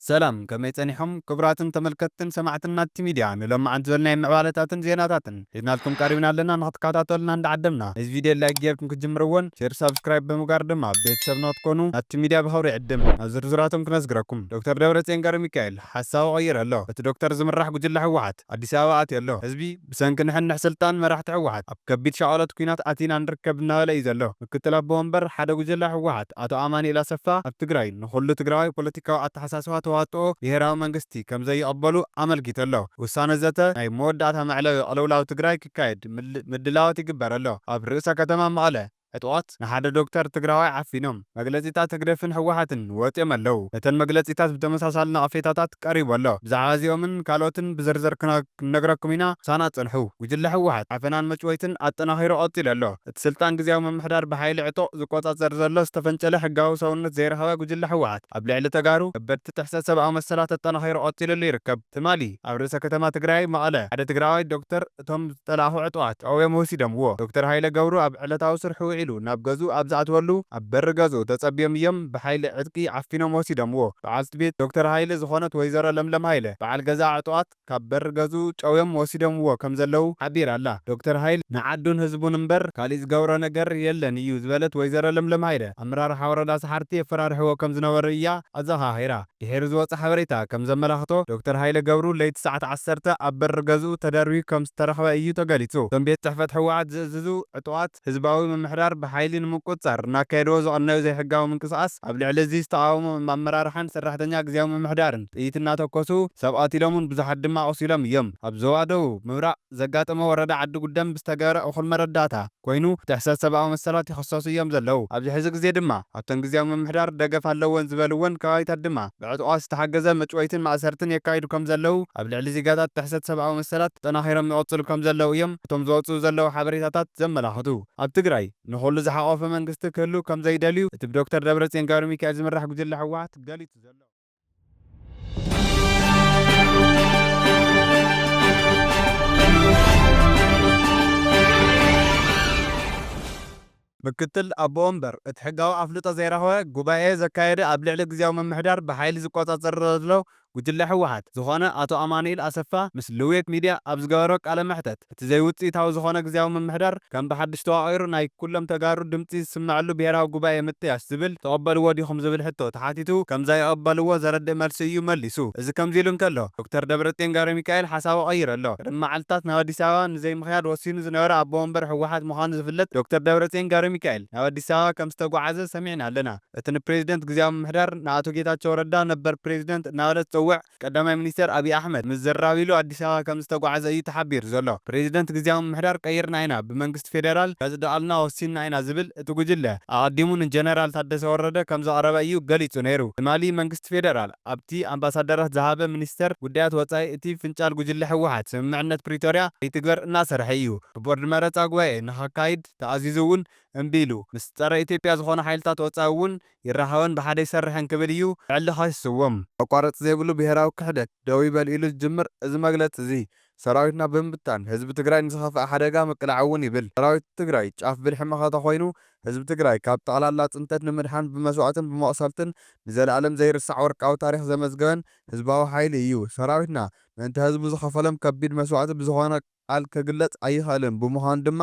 ሰላም፣ ከመይ ጸኒሖም? ክቡራትን ተመልከትትን ሰማዕትን ናቲ ሚድያ፣ ንሎማዓንቲ ዘበልናይ ምዕባለታትን ዜናታትን ሒዝናልኩም ቀሪብና ኣለና። ንኽትከታተሉና እንዳዓደምና፣ ነዚ ቪድዮ ላይክ ጌርኩም ክትጅምርዎን ሼር ሳብስክራይብ ብምግባር ድማ ቤተሰብ ንኽትኮኑ ናቲ ሚድያ ብኽብሪ ይዕድም። ናብ ዝርዝራቶም ክነስግረኩም። ዶክተር ደብረጽዮን ገብረሚካኤል ሓሳቡ ቀይሩ ኣሎ። እቲ ዶክተር ዝምራሕ ጉጅለ ህወሓት ኣዲስ ኣበባ ኣትዩ ኣሎ። ህዝቢ ብሰንኪ ንሕንሕ ስልጣን መራሕቲ ህወሓት ኣብ ከቢድ ሻቕሎት ኲናት ኣቲና ንርከብ እናበለ እዩ ዘሎ። ምክትል ኣቦ ወንበር ሓደ ጉጅለ ህወሓት ኣቶ ኣማኑኤል ኣሰፋ ኣብ ትግራይ ንኹሉ ትግራዋይ ፖለቲካዊ ኣተሓሳስባ ተዋጥኦ ብሄራዊ መንግስቲ ከም ዘይቕበሉ ኣመልኪቱ ኣሎ። ውሳነ ዘተ ናይ መወዳእታ መዕለቢ ቅልውላው ትግራይ ክካየድ ምል-፣ ምድላዋት ይግበር ኣሎ። ኣብ ርእሰ ከተማ መቐለ ዕጡቓት ንሓደ ዶክተር ትግራዋይ ዓፊኖም። መግለጺታት ህግደፍን ህወሓትን ወጺኦም ኣለዉ። ነተን መግለጺታት ብተመሳሳሊ ነቐፌታታት ቀሪቡ ኣሎ። ብዛዕባ እዚኦምን ካልኦትን ብዝርዝር ክነ-፣ ክንነግረኩም ኢና። ሳና ጽንሑ። ጉጅለ ህወሓት ዓፈናን መጭወይትን ኣጠናኺሩ ቀጺሉ ኣሎ። እቲ ስልጣን ግዝያዊ ምምሕዳር ብሓይሊ ዕጡቕ ዝቆጻጸር ዘሎ ዝተፈንጨለ ሕጋዊ ሰውነት ዘይረኸበ ጉጅለ ህወሓት ኣብ ልዕሊ ተጋሩ ከበድቲ ጥሕሰት ሰብኣዊ መሰላት ኣጠናኺሩ ቀጺሉሉ ይርከብ። ትማሊ ኣብ ርእሰ ከተማ ትግራይ መቐለ ሓደ ትግራዋይ ዶክተር እቶም ዝተላእኹ ዕጡቓት ጨውዮም ወሲዶምዎ። ዶክተር ሃይለ ገብሩ ኣብ ዕለታዊ ስርሑ ውዒሉ ናብ ገዝኡ ኣብ ዝኣትወሉ ኣብ በሪ ገዝኡ ተጸብዮም እዮም ብሓይሊ ዕጥቂ ዓፊኖም ወሲዶምዎ። በዓልቲ ቤት ዶክተር ሃይለ ዝኾነት ወይዘሮ ለምለም ሃይለ በዓል ገዛ ዕጡቓት ካብ በሪ ገዝኡ ጨውዮም ወሲዶምዎ ከም ዘለዉ ሓቢራ ኣላ። ዶክተር ሃይለ ንዓዱን ህዝቡን እምበር ካሊእ ዝገብሮ ነገር የለን እዩ ዝበለት ወይዘሮ ለምለም ሃይለ ኣመራርሓ ወረዳ ሰሓርቲ የፈራርሕዎ ከም ዝነበሩ እያ ኣዘኻኺራ። ድሒሩ ዝወጸ ሓበሬታ ከም ዘመላኽቶ፣ ዶክተር ሃይለ ገብሩ ለይቲ ሰዓት ዓሰርተ ኣብ በሪ ገዝኡ ተደርብዩ ከም ዝተረኽበ እዩ ተገሊጹ። እቶም ቤት ጽሕፈት ህወሓት ዝእዝዙ ዕጡቓት ህዝባዊ ምምሕዳር ብሓይሊ ንምቁጽጻር እናካየድዎ ዝቐነዩ ዘይሕጋዊ ምንቅስቓስ ኣብ ልዕሊ እዚ ዝተቓወሙ ኣመራርሓን ሰራሕተኛ ግዝያዊ ምምሕዳርን ጥይት እናተኮሱ ሰብ ቀቲሎምን ብዙሓት ድማ ኣቑሲሎም እዮም። ኣብ ዞባ ደቡብ ምብራቕ ዘጋጠመ ወረዳ ዓዲ ጉደም ብዝተገበረ እኹል መረዳእታ ኮይኑ ጥሕሰት ሰብኣዊ መሰላት ይኽሰሱ እዮም ዘለዉ። ኣብዚ ሕዚ ግዜ ድማ ኣብተን ግዝያዊ ምምሕዳር ደገፍ ኣለወን ዝበልወን ከባቢታት ድማ ብዕጡቓት ዝተሓገዘ መጭወይትን ማእሰርትን የካይዱ ከም ዘለዉ፣ ኣብ ልዕሊ ዜጋታት ጥሕሰት ሰብኣዊ መሰላት ተጠናኺሮም ይቕጽሉ ከም ዘለዉ እዮም እቶም ዝወጽኡ ዘለዉ ሓበሬታታት ዘመላኽቱ። ኣብ ትግራይ ንኹሉ ዝሓቖፈ መንግስቲ ክህሉ ከም ዘይደልዩ እቲ ብዶክተር ደብረጽዮን ገብረሚካኤል ዝምራሕ ጉጅለ ህወሓት ገሊጹ ዘሎ። ምክትል ኣቦ ወንበር እቲ ሕጋዊ ኣፍልጦ ዘይረኸበ ጉባኤ ዘካየደ ኣብ ልዕሊ ግዝያዊ ምምሕዳር ብሓይሊ ዝቆጻጸር ዘሎ ጉጅለ ህወሓት ዝኾነ ኣቶ ኣማኑኤል ኣሰፋ ምስ ልዌት ሚድያ ኣብ ዝገበሮ ቃለ መሕተት፣ እቲ ዘይውጽኢታዊ ዝኾነ ግዝያዊ ምምሕዳር ከም ብሓድሽ ተዋቒሩ ናይ ኩሎም ተጋሩ ድምጺ ዝስመዐሉ ብሄራዊ ጉባኤ ምጥያሽ ዝብል ትቕበልዎ ዲኹም ዝብል ሕቶ ተሓቲቱ ከም ዘይቕበልዎ ዘረድእ መልሲ እዩ መሊሱ። እዚ ከምዚ ኢሉ እንከሎ፣ ዶክተር ደብረጽዮን ገብረሚካኤል ሓሳቡ ቀይሩ ኣሎ። ቅድሚ መዓልታት ናብ ኣዲስ ኣበባ ንዘይምኽያድ ወሲኑ ዝነበረ ኣቦ ወንበር ህወሓት ምዃኑ ዝፍለጥ ዶክተር ደብረጽዮን ገብረሚካኤል ናብ ኣዲስ ኣበባ ከም ዝተጓዓዘ ሰሚዕና ኣለና። እቲ ንፕሬዚደንት ግዝያዊ ምምሕዳር ንኣቶ ጌታቸው ረዳ ነበር ፕሬዚደንት እናበለ ዝጽውዕ ቀዳማይ ሚኒስተር ኣብይ ኣሕመድ ምስ ዘራቢሉ ኣዲስ ኣበባ ከም ዝተጓዓዘ እዩ ተሓቢሩ ዘሎ። ፕሬዚደንት ግዝያዊ ምምሕዳር ቀይርና ኢና፣ ብመንግስቲ ፌደራል ከጽድቐልና ወሲንና ኢና ዝብል እቲ ጉጅለ፣ ኣቐዲሙ ንጀነራል ታደሰ ወረደ ከም ዘቕረበ እዩ ገሊጹ ነይሩ። ትማሊ መንግስቲ ፌደራል ኣብቲ ኣምባሳደራት ዝሃበ ሚኒስተር ጉዳያት ወጻኢ እቲ ፍንጫል ጉጅለ ህወሓት ስምምዕነት ፕሪቶርያ ከይትግበር እናሰርሐ እዩ። ብቦርድ መረጻ ጉባኤ ንኸካይድ ተኣዚዙ እውን እምቢ ኢሉ። ምስ ጸረ ኢትዮጵያ ዝኾነ ሓይልታት ወጻኢ እውን ይራኸበን ብሓደ ይሰርሕን ክብል እዩ ብዕሊ ከሲስዎም። መቋረጺ ዘይብሉ ብሄራዊ ክሕደት ደው ይበል ኢሉ ዝጅምር እዚ መግለጺ እዚ፣ ሰራዊትና ብምብታን ህዝቢ ትግራይ ንዝኸፍኣ ሓደጋ ምቅላዕ እውን ይብል። ሰራዊት ትግራይ ጫፍ ብልሒ መኸተ ኮይኑ ህዝቢ ትግራይ ካብ ጠቕላላ ጽንተት ንምድሓን ብመስዋእትን ብመቑሰልትን ንዘለኣለም ዘይርሳዕ ወርቃዊ ታሪኽ ዘመዝገበን ህዝባዊ ሓይሊ እዩ። ሰራዊትና ምእንቲ ህዝቡ ዝኸፈሎም ከቢድ መስዋእቲ ብዝኾነ ቃል ክግለጽ ኣይኽእልን። ብምዃኑ ድማ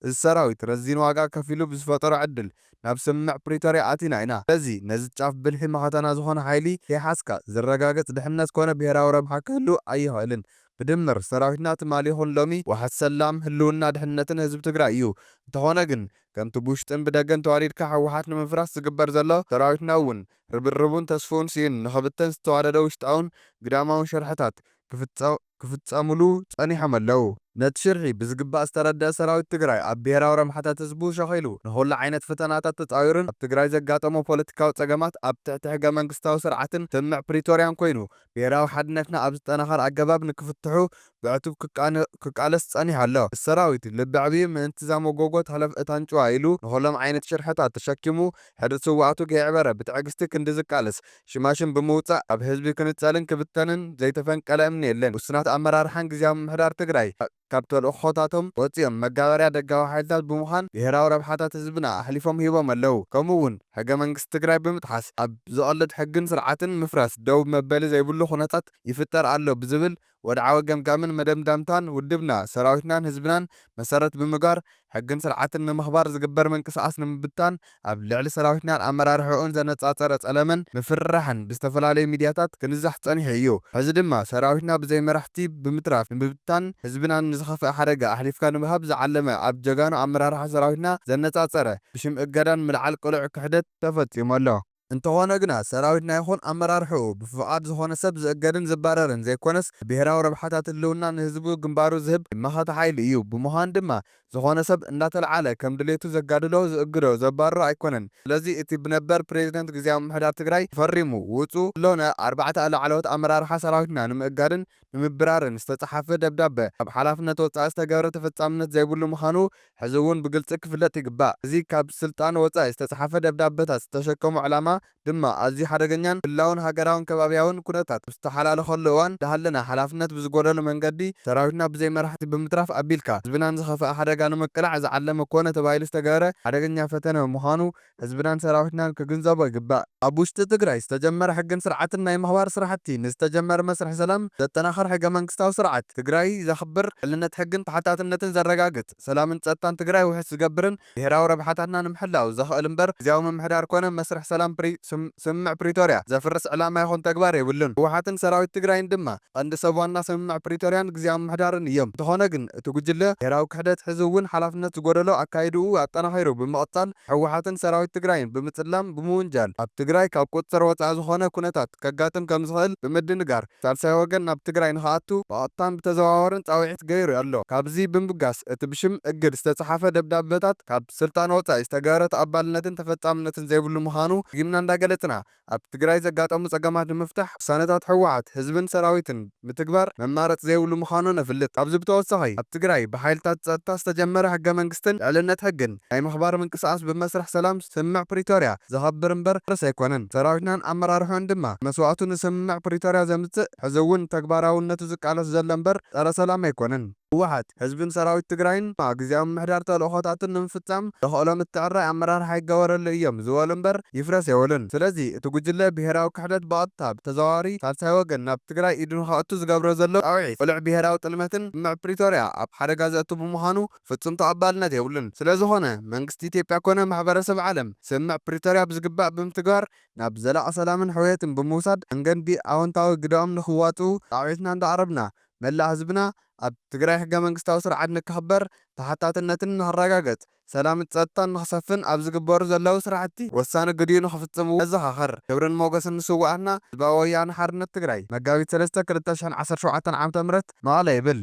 እዚ ሰራዊት ረዚን ዋጋ ከፊሉ ብዝፈጠሮ ዕድል ናብ ስምምዕ ፕሪቶርያ ኣቲና ኢና። ስለዚ ነዚ ጫፍ ብልሒ መኸተና ዝኾነ ሓይሊ ከይሓዝካ ዝረጋገጽ ድሕነት ኮነ ብሄራዊ ረብሓ ክህሉ ኣይኽእልን። ብድምር ሰራዊትና ትማሊ ይኹን ሎሚ ዋሕስ ሰላም፣ ህልውና፣ ድሕነትን ህዝቢ ትግራይ እዩ። እንተኾነ ግን ከምቲ ብውሽጥን ብደገን ተዋዲድካ ህወሓት ንምፍራስ ዝግበር ዘሎ ሰራዊትና እውን ርብርቡን ተስፍኡን ስኢኑ ንኽብተን ዝተዋደደ ውሽጣውን ግዳማውን ሸርሕታት ክፍጸ-፣ ክፍጸምሉ ጸኒሖም ኣለዉ። ነቲ ሽርሒ ብዝግባእ ዝተረደአ ሰራዊት ትግራይ ኣብ ብሄራዊ ረብሓታት ህዝቡ ሸኺሉ ንኹሉ ዓይነት ፈተናታት ተጻዊሩን ኣብ ትግራይ ዘጋጠሞ ፖለቲካዊ ጸገማት ኣብ ትሕቲ ሕገ መንግስታዊ ስርዓትን ስምምዕ ፕሪቶርያን ኮይኑ ብሄራዊ ሓድነትና ኣብ ዝጠናኸር ኣገባብ ንክፍትሑ ብዕቱብ ክቃነ-፣ ክቃለስ ጸኒሑ ኣሎ። ሰራዊት ልቢ ዕብዩ ምእንቲ እዛ መጎጎ ትሕለፍ እታ ኣንጭዋ ኢሉ ንኹሎም ዓይነት ሽርሕታት ተሸኪሙ ሕድሪ ስውኣቱ ከየዕበረ ብትዕግስቲ ክንዲ ዝቃለስ ሽማሽም ብምውጻእ ኣብ ህዝቢ ክንጸልን ክብተንን ዘይተፈንቀለ እምኒ የለን። ውሱናት ኣመራርሓን ግዝያዊ ምምሕዳር ትግራይ ካብ ተልእኾታቶም ወጺኦም መጋበርያ ደጋዊ ሓይልታት ብምዃን ብሄራዊ ረብሓታት ህዝብና ኣሕሊፎም ሂቦም ኣለዉ። ከምኡ እውን ሕገ መንግስቲ ትግራይ ብምጥሓስ ኣብ ዝቐልድ ሕግን ስርዓትን ምፍራስ ደው መበሊ ዘይብሉ ኩነታት ይፍጠር ኣሎ ብዝብል ወድዓዊ ገምጋምን መደምዳምታን ውድብና ሰራዊትናን ህዝብናን መሰረት ብምግባር ሕግን ስርዓትን ንምኽባር ዝግበር ምንቅስቓስ ንምብታን ኣብ ልዕሊ ሰራዊትናን ኣመራርሕኡን ዘነጻጸረ ጸለመን ምፍርራሕን ብዝተፈላለዩ ሚድያታት ክንዛሕ ጸኒሑ እዩ። ሕዚ ድማ ሰራዊትና ብዘይ መራሕቲ ብምትራፍ ንምብታን ህዝብናን ንዝኸፍአ ሓደጋ ኣሕሊፍካ ንምሃብ ዝዓለመ ኣብ ጀጋኑ ኣመራርሓ ሰራዊትና ዘነጻጸረ ብሽም እገዳን ምልዓል ቅሉዕ ክሕደት ተፈጺሙ ኣሎ። እንተኾነ ግና ሰራዊትና ይኹን ኣመራርሕኡ ብፍቓድ ዝኾነ ሰብ ዝእገድን ዝባረርን ዘይኮነስ ብብሄራዊ ረብሓታት ህልውና ንህዝቡ ግንባሩ ዝህብ መኸተ ሓይሊ እዩ። ብምዃን ድማ ዝኾነ ሰብ እንዳተልዓለ ከም ድሌቱ ዘጋድሎ፣ ዝእግዶ፣ ዘባርሮ ኣይኮነን። ስለዚ እቲ ብነበር ፕሬዚደንት ግዝያዊ ምምሕዳር ትግራይ ተፈሪሙ ውጹ ዘሎ ናይ ኣርባዕተ ላዕለዎት ኣመራርሓ ሰራዊትና ንምእጋድን ንምብራርን ዝተጻሓፈ ደብዳበ ካብ ሓላፍነት ወጻኢ ዝተገብረ ተፈጻምነት ዘይብሉ ምዃኑ ሕዚ እውን ብግልጺ ክፍለጥ ይግባእ። እዚ ካብ ስልጣን ወጻኢ ዝተጻሓፈ ደብዳበታት ዝተሸከሞ ዕላማ ድማ ኣዝዩ ሓደገኛን ግላውን ሃገራውን ከባብያውን ኩነታት ዝተሓላለኸሉ እዋን እንዳሃለና ሓላፍነት ብዝጎደሎ መንገዲ ሰራዊትና ብዘይ መራሕቲ ብምትራፍ ኣቢልካ ህዝብና ንዝኸፍአ ሓደጋ ንምቅላዕ ዝዓለመ ኮነ ተባሂሉ ዝተገበረ ሓደገኛ ፈተነ ምዃኑ ህዝብናን ሰራዊትናን ክግንዘቦ ይግባእ። ኣብ ውሽጢ ትግራይ ዝተጀመረ ሕግን ስርዓትን ናይ ምኽባር ስራሕቲ ንዝተጀመረ መስርሕ ሰላም ዘጠናኽር፣ ሕገ መንግስታዊ ስርዓት ትግራይ ዘኽብር፣ ልዕልነት ሕግን ተሓታትነትን ዘረጋግጽ፣ ሰላምን ጸጥታን ትግራይ ውሕስ ዝገብርን ብሄራዊ ረብሓታትና ንምሕላው ዘኽእል እምበር ግዝያዊ ምምሕዳር ኮነ መስርሕ ሰላም ፕሪ-፣ ስም-፣ ስምምዕ ፕሪቶርያ ዘፍርስ ዕላማ ይኹን ተግባር የብሉን። ህወሓትን ሰራዊት ትግራይን ድማ ቀንዲ ሰብ ዋና ስምምዕ ፕሪቶርያን ግዝያዊ ምምሕዳርን እዮም። እንተኾነ ግን እቲ ጉጅለ ብሄራዊ ክሕደት ሕዚ እውን ሓላፍነት ዝጎደሎ ኣካይድኡ ኣጠናኺሩ ብምቕጻል ህወሓትን ሰራዊት ትግራይን ብምጽላም ብምውንጃል ኣብ ትግራይ ካብ ቁጽጽር ወጻኢ ዝኾነ ኩነታት ከጋጥም ከም ዝኽእል ብምድንጋር ሳልሳይ ወገን ናብ ትግራይ ንኽኣቱ ብቐጥታን ብተዘዋዋርን ጻውዒት ገይሩ ኣሎ። ካብዚ ብምብጋስ እቲ ብሽም እግድ ዝተጻሓፈ ደብዳበታት ካብ ስልጣን ወጻኢ ዝተገበረ ተቐባልነትን ተፈጻምነትን ዘይብሉ ምዃኑ ደጊምና እንዳገለጽና ኣብ ትግራይ ዘጋጠሙ ጸገማት ንምፍታሕ ውሳነታት ህወሓት ህዝብን ሰራዊትን ምትግባር መማረፂ ዘይብሉ ምዃኑ ነፍልጥ። ካብዚ ብተወሳኺ ኣብ ትግራይ ብሓይልታት ጸጥታ ዝተጀመረ ሕገ መንግስትን ልዕልነት ሕግን ናይ ምኽባር ምንቅስቓስ ብመስርሕ ሰላም ስምምዕ ፕሪቶርያ ዘኸብር እምበር ክፍርስ ኣይኮነን። ሰራዊትናን ኣመራርሕኡን ድማ መስዋእቱ ንስምምዕ ፕሪቶርያ ዘምጽእ ሕዚ እውን ተግባራውነቱ ዝቃለስ ዘሎ እምበር ጸረ ሰላም ኣይኮነን። ህወሓት ህዝብን ሰራዊት ትግራይን ግዝያዊ ምምሕዳር ተልእኾታትን ንምፍጻም ዘኽእሎ ምትዕርራይ ኣመራርሓ ይገበረሉ እዮም ዝበሉ እምበር ይፍረስ የበሉን። ስለዚ እቲ ጉጅለ ብሄራዊ ክሕደት ብቐጥታ ብተዘዋዋሪ ሳልሳይ ወገን ናብ ትግራይ ኢዱ ንኸእቱ ዝገብሮ ዘሎ ጻውዒት ቅሉዕ ብሄራዊ ጥልመትን ስምምዕ ፕሪቶርያ ኣብ ሓደጋ ዘእቱ ብምዃኑ ፍጹም ተቐባልነት የብሉን። ስለዝኾነ መንግስቲ ኢትዮጵያ ኮነ ማሕበረሰብ ዓለም ስምምዕ ፕሪቶርያ ብዝግባእ ብምትግባር ናብ ዘላቒ ሰላምን ሕውየትን ብምውሳድ ኣንገንዲ ኣወንታዊ ግደኦም ንኽዋፅኡ ጻውዒትና እንዳቕረብና መላእ ህዝብና ኣብ ትግራይ ሕገ መንግስታዊ ስርዓት ንክኽበር ተሓታትነትን ንኽረጋገጽ ሰላምን ጸጥታን ንኽሰፍን ኣብ ዝግበሩ ዘለዉ ስራሕቲ ወሳኒ ግዲኡ ንኽፍጽምዎ ነዘኻኽር። ክብርን ሞገስን ንስውኣትና። ህዝባዊ ወያነ ሓርነት ትግራይ። መጋቢት ሰለስተ ክልተ ሽሕን ዓሰርተ ሸውዓተን ዓመተ ምህረት መቐለ ይብል።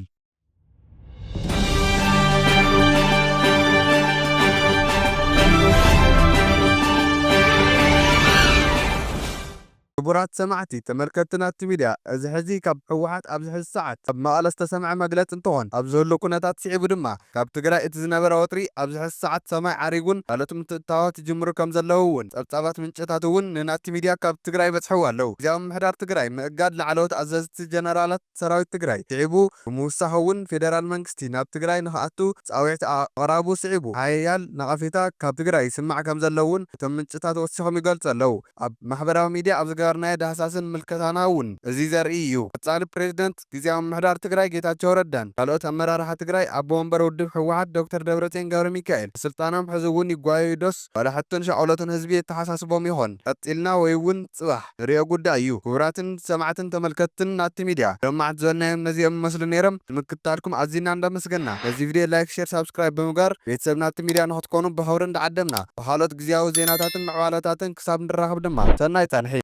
ክቡራት ሰማዕቲ ተመልከትቲ ናቲ ሚድያ፣ እዚ ሕዚ ካብ ህወሓት ኣብዚ ሕዚ ሰዓት ኣብ መቐለ ዝተሰምዐ መግለፂ እንትኾን፣ ኣብ ዝህሉ ኩነታት ስዒቡ ድማ ካብ ትግራይ እቲ ዝነበረ ወጥሪ ኣብዚ ሕዚ ሰዓት ሰማይ ዓሪጉን ካልኦት ምትእትታዋት ይጅምሩ ከም ዘለዉ እውን ፀብፃባት ምንጭታት እውን ንናቲ ሚድያ ካብ ትግራይ በፅሕዎ ኣለዉ። ግዝያዊ ምምሕዳር ትግራይ ምእጋድ ላዕለዎት ኣዘዝቲ ጀነራላት ሰራዊት ትግራይ ስዒቡ ብምውሳኽ እውን ፌደራል መንግስቲ ናብ ትግራይ ንኽኣቱ ፃውዒት ኣቕራቡ ስዒቡ ሓያል ነቐፌታ ካብ ትግራይ ይስማዕ ከም ዘሎ እውን እቶም ምንጭታት ወሲኾም ይገልፁ ኣለዉ። ኣብ ማሕበራዊ ሚድያ ኣብ ዝገበርናዮ ዳህሳስን ምልከታና እውን እዚ ዘርኢ እዩ። ቀፃሊ ፕሬዚደንት ግዝያዊ ምምሕዳር ትግራይ ጌታቸው ረዳን ካልኦት ኣመራርሓ ትግራይ ኣቦ ወንበር ውድብ ህወሓት ዶክተር ደብረፅዮን ገብረ ሚካኤል ስልጣኖም ሕዚ እውን ይጓየዩ ዶስ ዋላ ሕቶን ሻቕሎትን ህዝቢ የተሓሳስቦም ይኾን? ቀፂልና ወይ እውን ፅባሕ ንሪኦ ጉዳይ እዩ። ክቡራትን ሰማዕትን ተመልከትትን ናቲ ሚድያ ሎማዓት ዝበልናዮም ነዚኦም ይመስሉ ነይሮም። ንምክትታልኩም ኣዚና እንዳመስገና ነዚ ቪድዮ ላይክ፣ ሼር፣ ሳብስክራይብ ብምግባር ቤተሰብ ናቲ ሚድያ ንኽትኮኑ ብኽብሪ እንዳዓደምና ብኻልኦት ግዝያዊ ዜናታትን ምዕባለታትን ክሳብ ንራኸብ ድማ ሰናይ ፃንሒ።